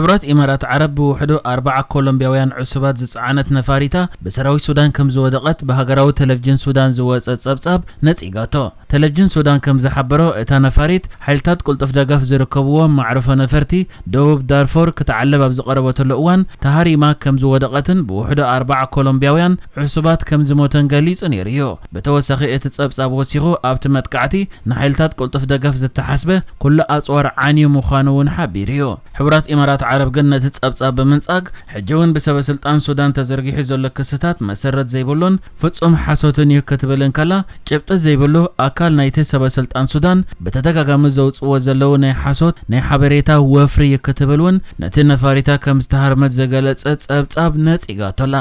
ሕቡራት ኢማራት ዓረብ ብውሕዱ ኣርባዓ ኮሎምቢያውያን ዕሱባት ዝጸዓነት ነፋሪታ ብሰራዊት ሱዳን ከም ዝወደቐት ብሃገራዊ ቴሌቪዥን ሱዳን ዝወጸ ጸብጻብ ነጺጋቶ። ቴሌቪዥን ሱዳን ከም ዝሓበሮ፣ እታ ነፋሪት ሓይልታት ቅልጡፍ ደገፍ ዝርከብዎ ማዕርፎ ነፈርቲ ደቡብ ዳርፎር ክትዓልብ ኣብ ዝቐረበትሉ እዋን ተሃሪማ ከም ዝወደቐትን ብውሕዱ ኣርባዓ ኮሎምቢያውያን ዕሱባት ከም ዝሞተን ገሊጹ ነይሩ እዩ። ብተወሳኺ እቲ ጸብጻብ ወሲኹ ኣብቲ መጥቃዕቲ ንሓይልታት ቅልጡፍ ደገፍ ዝተሓስበ ኩሉ ኣጽዋር ዓንዩ ምዃኑ እውን ሓቢሩ እዩ። ሕቡራት ኢማራት ዓረብ ግን ነቲ ጸብጻብ ብምንጻግ ሕጂ እውን ብሰበ ስልጣን ሱዳን ተዘርጊሑ ዘሎ ክስታት መሰረት ዘይብሉን ፍጹም ሓሶትን እዩ ክትብል እንከላ፣ ጭብጢ ዘይብሉ ኣካል ናይቲ ሰበ ስልጣን ሱዳን ብተደጋጋሚ ዘውጽዎ ዘለዉ ናይ ሓሶት ናይ ሓበሬታ ወፍሪ እዩ ክትብል እውን ነቲ ነፋሪታ ከም ዝተሃርመት ዘገለጸ ጸብጻብ ነጺጋቶላ።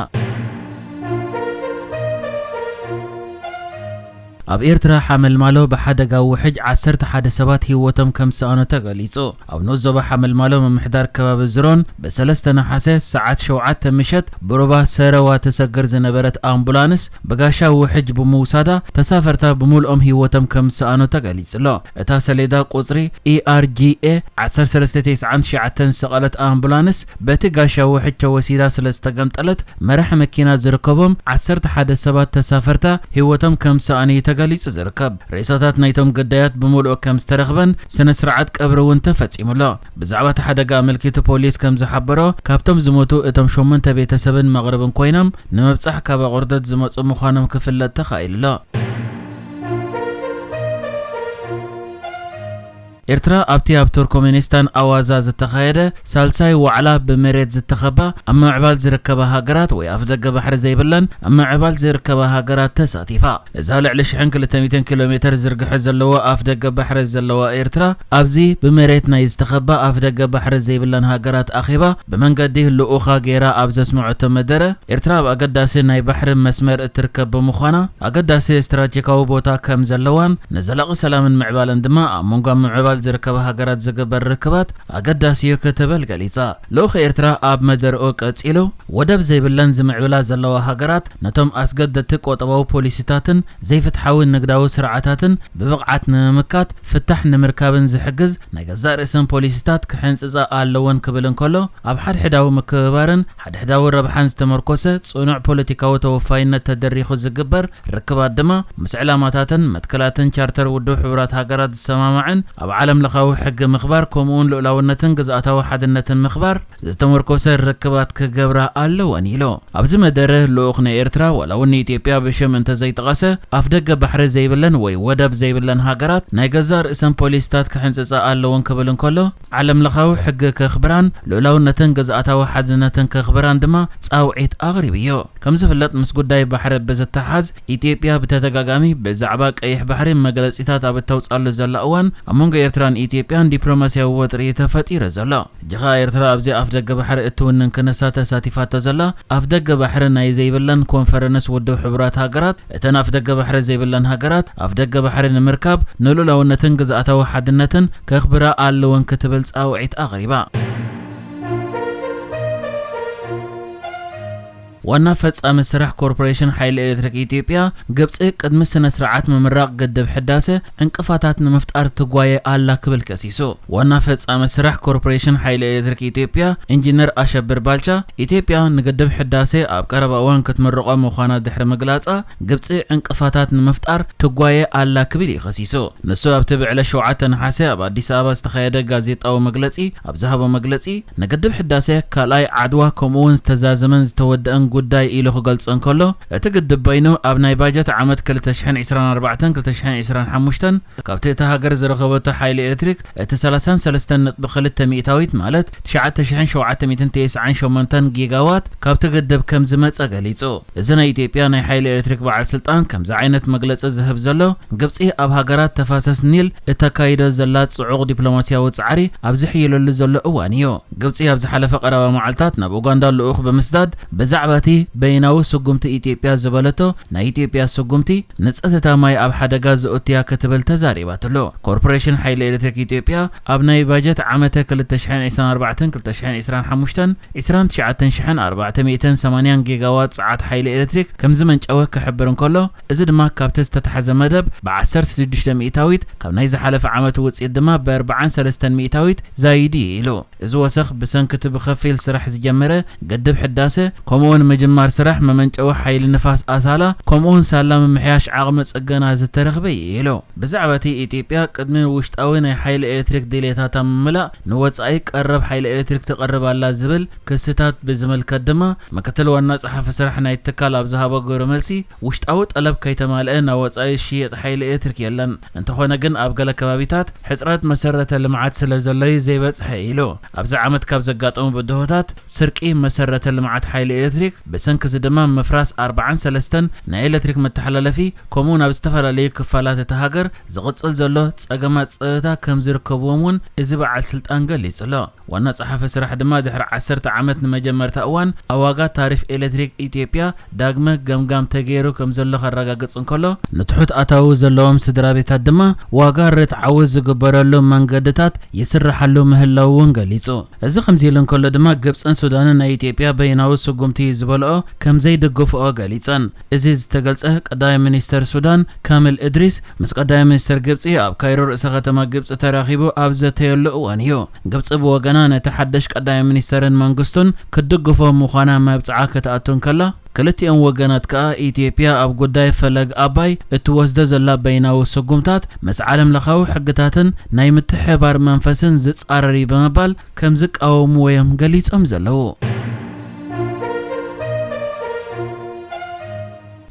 ኣብ ኤርትራ ሓመልማሎ ብሓደጋ ውሕጅ ዓሰርተ ሓደ ሰባት ህይወቶም ከም ዝሰኣኑ ተገሊጹ። ኣብ ንኡስ ዞባ ሓመልማሎ ምምሕዳር ከባቢ ዝሮን ብሰለስተ ነሓሰ ሰዓት ሸውዓተ ምሸት ብሩባ ሰረዋ ትሰግር ዝነበረት ኣምቡላንስ ብጋሻ ውሕጅ ብምውሳዳ ተሳፈርታ ብምልኦም ህይወቶም ከም ዝሰኣኑ ተገሊጹ ኣሎ። እታ ሰሌዳ ቁጽሪ E R G A ዓሰርተ ሰለስተ ተስዓን ትሽዓተን ዝሰቐለት ኣምቡላንስ በቲ ጋሻ ውሕጅ ተወሲዳ ስለ ዝተገምጠለት መራሕ መኪና ዝርከቦም ዓሰርተ ሓደ ሰባት ተሳፈርታ ህይወቶም ከም ዝሰኣኑ እዩ ተገሊጹ ዝርከብ። ሬሳታት ናይቶም ግዳያት ብምሉኡ ከም ዝተረኽበን ስነ ስርዓት ቀብሪ እውን ተፈጺሙ ኣሎ። ብዛዕባ እቲ ሓደጋ ኣመልኪቱ ፖሊስ ከም ዝሓበሮ፣ ካብቶም ዝሞቱ እቶም ሸሞንተ ቤተሰብን መቕርብን ኮይኖም ንምብጻሕ ካብ ኣቑርደት ዝመጹ ምዃኖም ክፍለጥ ተኻኢሉ ኣሎ። ኤርትራ ኣብቲ ኣብ ቱርክሜኒስታን ኣዋዛ ዝተኻየደ ሳልሳይ ዋዕላ ብመሬት ዝተኸባ ኣብ ምዕባል ዝርከባ ሃገራት ወይ ኣፍደገ ባሕሪ ዘይብለን ኣብ ምዕባል ዝርከባ ሃገራት ተሳቲፋ። እዛ ልዕሊ ሽሕን ክልተ ሚእትን ኪሎ ሜተር ዝርግሐ ዘለዎ ኣፍደገ ባሕሪ ዘለዋ ኤርትራ ኣብዚ ብመሬት ናይ ዝተኸባ ኣፍደገ ባሕሪ ዘይብለን ሃገራት ኣኼባ ብመንገዲ ልኡኻ ገይራ ኣብ ዘስምዐቶ መደረ፣ ኤርትራ ኣብ ኣገዳሲ ናይ ባሕሪ መስመር እትርከብ ብምዃና፣ ኣገዳሲ ስትራቴጂካዊ ቦታ ከም ዘለዋን ንዘላቒ ሰላምን ምዕባለን ድማ ኣብ መንጎ ኣብ ምዕባል ዝርከባ ሃገራት ዝግበር ርክባት ኣገዳሲ እዩ ክትብል ገሊጻ። ልኡኽ ኤርትራ ኣብ መደርኡ ቀጺሉ፣ ወደብ ዘይብለን ዝምዕብላ ዘለዋ ሃገራት ነቶም ኣስገደድቲ ቁጠባዊ ፖሊሲታትን ዘይፍትሓዊ ንግዳዊ ስርዓታትን ብብቕዓት ንምምካት ፍታሕ ንምርካብን ዝሕግዝ ናይ ገዛእ ርእሰን ፖሊሲታት ክሕንጽጻ ኣለወን ክብል እንከሎ፣ ኣብ ሓድሕዳዊ ምክብባርን ሓድሕዳዊ ረብሓን ዝተመርኮሰ ጽኑዕ ፖለቲካዊ ተወፋይነት ተደሪኹ ዝግበር ርክባት ድማ ምስ ዕላማታትን መትከላትን ቻርተር ውድብ ሕቡራት ሃገራት ዝሰማማዕን ኣብ ዓለም ለኻዊ ሕጊ ምኽባር ከምኡውን ልኡላውነትን ግዝኣታዊ ሓድነትን ምኽባር ዝተመርኮሰ ርክባት ክገብራ ኣለወን ኢሉ። ኣብዚ መደረ ልኡኽ ናይ ኤርትራ ዋላ እውን ንኢትዮጵያ ብሽም እንተዘይጠቐሰ ኣፍደገ ባሕሪ ዘይብለን ወይ ወደብ ዘይብለን ሃገራት ናይ ገዛእ ርእሰን ፖሊሲታት ክሕንጽጻ ኣለወን ክብል እንከሎ ዓለም ለኻዊ ሕጊ ከኽብራን ልኡላውነትን ግዝኣታዊ ሓድነትን ከኽብራን ድማ ጻውዒት ኣቕሪቡ እዩ። ከም ዝፍለጥ ምስ ጉዳይ ባሕሪ ብዝተሓዝ ኢትዮጵያ ብተደጋጋሚ ብዛዕባ ቀይሕ ባሕሪ መግለጺታት ኣብ እተውጻሉ ዘላ እዋን ኣብ መንጎ ኤርትራን ኢትዮጵያን ዲፕሎማስያዊ ወጥሪ እዩ ተፈጢሩ ዘሎ። ሕጂ ኸኣ ኤርትራ ኣብዚ ኣፍደገ ባሕሪ እትውንን ክንሳ ተሳቲፋቶ ዘላ ኣፍደገ ባሕሪ ናይ ዘይብለን ኮንፈረንስ ውድብ ሕቡራት ሃገራት እተን ኣፍደገ ባሕሪ ዘይብለን ሃገራት ኣፍደገ ባሕሪ ንምርካብ ንልኡላውነትን ግዝኣታዊ ሓድነትን ከኽብራ ኣለወን ክትብል ጻውዒት ኣቕሪባ። ዋና ፈጻሚ ስራሕ ኮርፖሬሽን ሓይሊ ኤሌክትሪክ ኢትዮጵያ፣ ግብጺ ቅድሚ ስነ ስርዓት ምምራቕ ግድብ ሕዳሰ ዕንቅፋታት ንምፍጣር ትጓየ ኣላ ክብል ከሲሱ። ዋና ፈጻሚ ስራሕ ኮርፖሬሽን ሓይሊ ኤሌክትሪክ ኢትዮጵያ ኢንጂነር ኣሸብር ባልቻ፣ ኢትዮጵያ ንግድብ ሕዳሰ ኣብ ቀረባ እዋን ክትምርቖ ምዃና ድሕሪ ምግላጻ፣ ግብጺ ዕንቅፋታት ንምፍጣር ትጓየ ኣላ ክብል እዩ ከሲሱ። ንሱ ኣብቲ ብዕለት ሸውዓተ ነሓሰ ኣብ ኣዲስ ኣበባ ዝተኻየደ ጋዜጣዊ መግለጺ ኣብ ዝሃቦ መግለጺ፣ ንግድብ ሕዳሰ ካልኣይ ዓድዋ ከምኡ እውን ዝተዛዘመን ዝተወደአን ጉዳይ ኢሉ ክገልጾ እንከሎ፣ እቲ ግድብ በይኑ ኣብ ናይ ባጀት ዓመት ክልተ ሽሕን ዕስራን ኣርባዕተን ክልተ ሽሕን ዕስራን ሓሙሽተን ካብቲ እታ ሃገር ዝረኸበቶ ሓይሊ ኤሌክትሪክ እቲ ሰላሳን ሰለስተን ነጥቢ ክልተ ሚእታዊት ማለት ትሽዓተ ሽሕን ሸውዓተ ሚእትን ተስዓን ሸሞንተን ጊጋዋት ካብቲ ግድብ ከም ዝመጸ ገሊጹ። እዚ ናይ ኢትዮጵያ ናይ ሓይሊ ኤሌክትሪክ በዓል ስልጣን ከምዚ ዓይነት መግለጺ ዝህብ ዘሎ፣ ግብጺ ኣብ ሃገራት ተፋሰስ ኒል እተካይዶ ዘላ ጽዑቕ ዲፕሎማስያዊ ጻዕሪ ኣብ ዝሕይለሉ ዘሎ እዋን እዩ። ግብጺ ኣብ ዝሓለፈ ቀረባ መዓልታት ናብ ኡጋንዳ ልኡኽ ብምስዳድ ብዛዕባ እቲ በይናዊ ስጉምቲ ኢትዮጵያ ዝበለቶ ናይ ኢትዮጵያ ስጉምቲ ንጸጥታ ማይ ኣብ ሓደጋ ዘእቱያ ክትብል ተዛሪባትሉ። ኮርፖሬሽን ሓይሊ ኤሌክትሪክ ኢትዮጵያ ኣብ ናይ ባጀት ዓመተ ክልተ ሽሕን ዕስራን ኣርባዕተን ክልተ ሽሕን ዕስራን ሓሙሽተን ዕስራን ትሽዓተን ሽሕን ኣርባዕተ ሚእትን ሰማንያን ጊጋዋት ጸዓት ሓይሊ ኤሌክትሪክ ከም ዝመንጨወ ክሕብር እንከሎ፣ እዚ ድማ ካብቲ ዝተታሕዘ መደብ ብዓሰርተ ሽዱሽተ ሚእታዊት፣ ካብ ናይ ዝሓለፈ ዓመት ውጽኢት ድማ ብኣርባዓን ሰለስተን ሚእታዊት ዛይዱ እዩ ኢሉ። እዚ ወሰኽ ብሰንኪ እቲ ብኸፊል ስራሕ ዝጀመረ ግድብ ሕዳሰ፣ ከምኡውን ምጅማር ስራሕ መመንጨዊ ሓይሊ ንፋስ ኣሳላ፣ ከምኡውን ሳላ ምምሕያሽ ዓቕሚ ጽገና ዝተረኽበ እዩ ኢሉ። ብዛዕባ እቲ ኢትዮጵያ ቅድሚ ውሽጣዊ ናይ ሓይሊ ኤሌክትሪክ ድሌታታ ምምላእ ንወጻኢ ቀረብ ሓይሊ ኤሌክትሪክ ትቐርብ ኣላ ዝብል ክስታት ብዝምልከት ድማ፣ ምክትል ዋና ጸሓፊ ስራሕ ናይ ትካል ኣብ ዝሃቦ ግብረ መልሲ፣ ውሽጣዊ ጠለብ ከይተማልአ ናብ ወጻኢ ዝሽየጥ ሓይሊ ኤሌክትሪክ የለን። እንተኾነ ግን ኣብ ገለ ከባቢታት ሕጽረት መሰረተ ልምዓት ስለ ዘሎ እዩ ዘይበጽሐ ኢሉ። ኣብዚ ዓመት ካብ ዘጋጠሙ ብድሆታት ስርቂ መሰረተ ልምዓት ሓይሊ ኤሌክትሪክ፣ ብሰንኪ እዚ ድማ ምፍራስ ኣርባዓን ሰለስተን ናይ ኤሌክትሪክ መተሓላለፊ፣ ከምኡውን ኣብ ዝተፈላለዩ ክፋላት እታ ሃገር ዝቕጽል ዘሎ ጸገማት ጸጥታ ከም ዝርከብዎም እውን እዚ በዓል ስልጣን ገሊጹ ኣሎ። ዋና ጸሓፊ ስራሕ ድማ ድሕሪ ዓሰርተ ዓመት ንመጀመርታ እዋን ኣብ ዋጋ ታሪፍ ኤሌክትሪክ ኢትዮጵያ ዳግመ ገምጋም ተገይሩ ከም ዘሎ ከረጋግጽ እንከሎ፣ ንትሑት ኣታዊ ዘለዎም ስድራ ቤታት ድማ ዋጋ ርትዓዊ ዝግበረሉ መንገድታት ይስርሓሉ ምህላው እውን ገሊጹ። እዚ ከምዚ ኢሉ እንከሎ ድማ፣ ግብጽን ሱዳንን ናይ ኢትዮጵያ በይናዊ ስጉምቲ እዩ ዝበልኦ ከም ዘይድግፍኦ ገሊጸን። እዚ ዝተገልጸ ቀዳማይ ሚኒስተር ሱዳን ካሚል እድሪስ ምስ ቀዳማይ ሚኒስተር ግብጺ ኣብ ካይሮ ርእሰ ከተማ ግብጺ ተራኺቡ ኣብ ዘተየሉ እዋን እዩ። ግብጺ ብወገና ነቲ ሓድሽ ቀዳማይ ሚኒስተርን መንግስቱን ክትድግፎ ምዃና መብጽዓ ክትኣቱ እንከላ፣ ክልቲኦም ወገናት ከኣ ኢትዮጵያ ኣብ ጉዳይ ፈለግ ኣባይ እትወስዶ ዘላ በይናዊ ስጉምታት ምስ ዓለም ለኻዊ ሕግታትን ናይ ምትሕብባር መንፈስን ዝጻረር እዩ ብምባል ከም ዝቃወምዎ እዮም ገሊጾም ዘለዉ።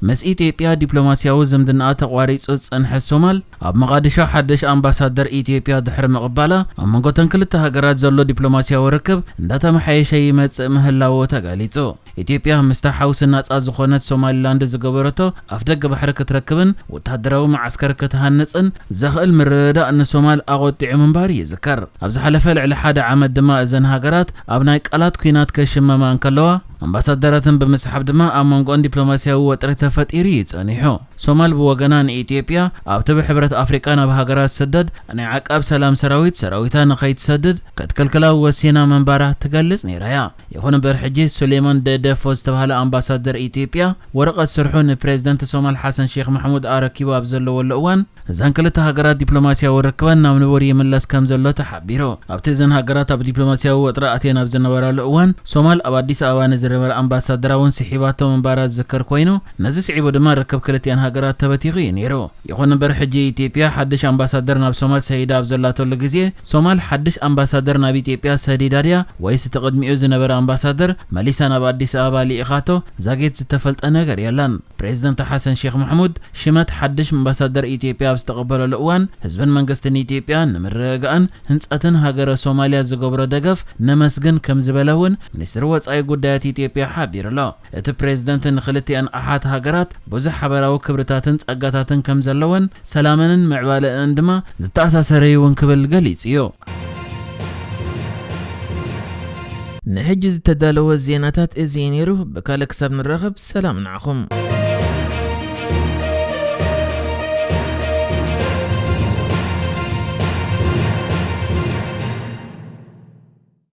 ምስ ኢትዮጵያ ዲፕሎማስያዊ ዝምድናኣ ተቋሪጹ ዝጸንሐ ሶማል፣ ኣብ መቓድሾ ሓድሽ ኣምባሳደር ኢትዮጵያ ድሕሪ ምቕባላ፣ ኣብ መንጎ እተን ክልተ ሃገራት ዘሎ ዲፕሎማስያዊ ርክብ እንዳተመሓየሸ ይመጽእ ምህላዉ ተገሊጹ። ኢትዮጵያ ምስታ ሓውሲ ናጻ ዝኾነት ሶማሊላንድ ዝገበረቶ ኣፍደገ ባሕሪ ክትረክብን ወተሃደራዊ መዓስከር ክትሃንጽን ዘኽእል ምርድዳእ ንሶማል ኣቖጢዑ ምንባሩ ይዝከር። ኣብ ዝሓለፈ ልዕሊ ሓደ ዓመት ድማ እዘን ሃገራት ኣብ ናይ ቃላት ኲናት ከሽመማ እንከለዋ፣ ኣምባሳደራተን ብምስሓብ ድማ ኣብ መንጎኦን ዲፕሎማስያዊ ወጥሪ ተፈጢሩ እዩ ጸኒሑ። ሶማል ብወገና ንኢትዮጵያ ኣብቲ ብሕብረት ኣፍሪቃ ናብ ሃገራት ዝስደድ ናይ ዓቃብ ሰላም ሰራዊት ሰራዊታ ንኸይትሰድድ ክትክልክላ ወሲና ምንባራ ትገልጽ ነይራ እያ። ይኹን እምበር ሕጂ ሱሌማን ደደፎ ዝተባህለ ኣምባሳደር ኢትዮጵያ ወረቐት ስርሑ ንፕሬዝደንት ሶማል ሓሰን ሼክ ማሕሙድ ኣረኪቡ ኣብ ዘለወሉ እዋን፣ እዘን ክልተ ሃገራት ዲፕሎማስያዊ ርክበን ናብ ንቡር ይምለስ ከም ዘሎ ተሓቢሩ። ኣብቲ እዘን ሃገራት ኣብ ዲፕሎማስያዊ ወጥሪ ኣትየን ኣብ ዝነበራሉ እዋን፣ ሶማል ኣብ ኣዲስ ኣበባ ንዝነበረ ኣምባሳደራ እውን ስሒባቶ ምንባራ ዝዝከር ኮይኑ፣ ነዚ ስዒቡ ድማ ርክብ ክልቲኣን ሃገራት ተበቲኹ እዩ ነይሩ። ይኹን እምበር ሕጂ ኢትዮጵያ ሓድሽ ኣምባሳደር ናብ ሶማል ሰይዳ ኣብ ዘላተሉ ግዜ፣ ሶማል ሓድሽ ኣምባሳደር ናብ ኢትዮጵያ ሰዲዳ ድያ ወይስ እቲ ቅድሚኡ ዝነበረ ኣምባሳደር መሊሳ ናብ ኣዲስ ኣበባ ልኢኻቶ ዛጊት ዝተፈልጠ ነገር የለን። ፕሬዝደንት ሓሰን ሼክ ማሕሙድ ሽመት ሓድሽ ኣምባሳደር ኢትዮጵያ ኣብ ዝተቐበለሉ እዋን፣ ህዝብን መንግስትን ኢትዮጵያ ንምርግጋእን ህንጸትን ሃገረ ሶማልያ ዝገብሮ ደገፍ ነመስግን ከም ዝበለ እውን ሚኒስትሪ ወጻኢ ጉዳያት ኢትዮጵያ ሓቢሩ ኣሎ። እቲ ፕሬዝደንት ንክልቲኣን ኣሓት ሃገራት ብዙሕ ሓበራዊ ክብርታትን ጸጋታትን ከም ዘለወን፣ ሰላመንን ምዕባለኣንን ድማ ዝተኣሳሰረ እዩ እውን ክብል ገሊጹ እዩ። ንሕጂ ዝተዳለወ ዜናታት እዚ እዩ ነይሩ። ብካልእ ክሳብ ንራኸብ ሰላም ንዓኹም።